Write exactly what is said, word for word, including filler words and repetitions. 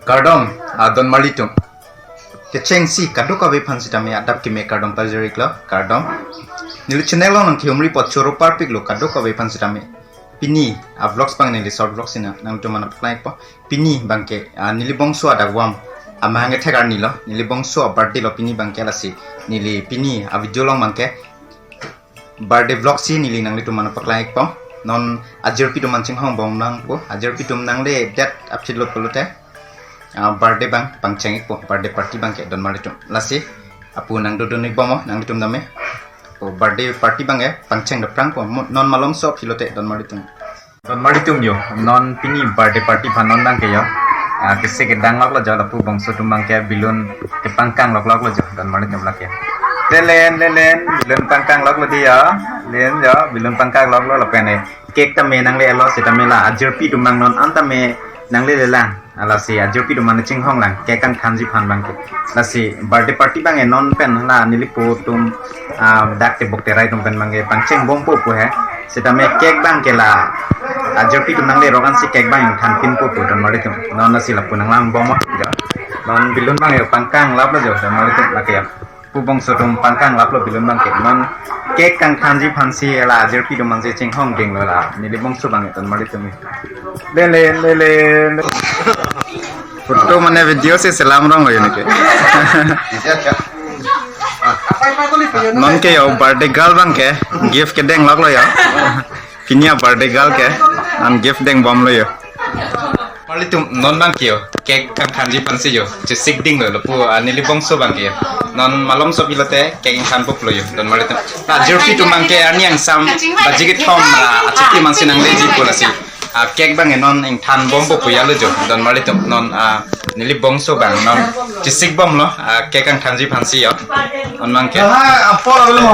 Kardom, adon marlitum. Kechengsi kadokave aphan sitame adap keme kardom pajir-iklo, kardom. Neli channel along nangkehumri apot choro parpiklo kadokave aphan sitame. Pini a-vlogs abang neli short vlogs ina nangtum aphan paklang-ikpo. Pini abangke, ah, neli bongso adagwam amahang kethek arni lo, neli bongso a-birthday lo pini abangke, lasi neli pini a-video along abangke birthday vlog si neli nanglitum aphan paklang-ikpo. Non ajirpi atum aphan chinghongbom nangpo, ajirpi atum nangledet aphi lo pulote, ah, birthday abang pangcheng-ikpo, birthday party abangke don marlitum. Lasi apu nangdodun-ikbom nanglitum tame. O birthday party abangke pangcheng daprangpo, mo-, non malomso aphi lote don marlitum. Don marlitum jo, non pini birthday party aphan non abangke jo, ah, kese kedang loklo jo, lapu bongso atum abangke balloon kepangkang lokloklo jo, don marlitum lake. Lelen, lelen, balloon pangkang loklo dei jo, len jo, balloon pangkang loklo lapen e cake tame nangle-etlo, sitame la ajirpi atum abang non an tame nanglelelang. Ah, lasi ajirpi atum aphan chinghonglang cake kangthanji aphan abangke. Lasi birthday party abangke non pen la nelipo atum, ah, dak tebok terai atum pen abangke pangchengbompo pu he. Sitame cake abangke la ajirpi atum nanglerok ansi cake abang ingthanpinpo pu don marlitum. Non lasi lapu nanglangbom jo. Non balloon abangke pangkang laplo jo don marlitum lake ya. Pu bongso atum pangkang laplo balloon abangke. Non cake kangthanji aphansi la ajirpi atum aphansi chinghongdinglo la neli bongso abangke don marlitum. Lele, lele, lele. Photo mane video si selam ronglo jo neke. Nonke jo birthday girl abangke gift kedeng loklo jo. Pini a-birthday girl ke, non gift dengbomlo jo. Marlitum non abangke jo, cake kangthanji aphansi jo, chesikdinglo, lapu, ah, neli bongso abangke jo. Non malomso aphi lote cake ingthanpo pulo jo, don marlitum. La ajirpi atum abangke arni angsam baji kethom ra achipi amansi nanglejipo lasi. Ah, cake abangke non ingthanbompo pu jalo jo, don marlitum non, ah, neli bongso abang non chesikbomlo, ah, cake kangthanji aphansi jo. Non abangke. Aha, apor alo.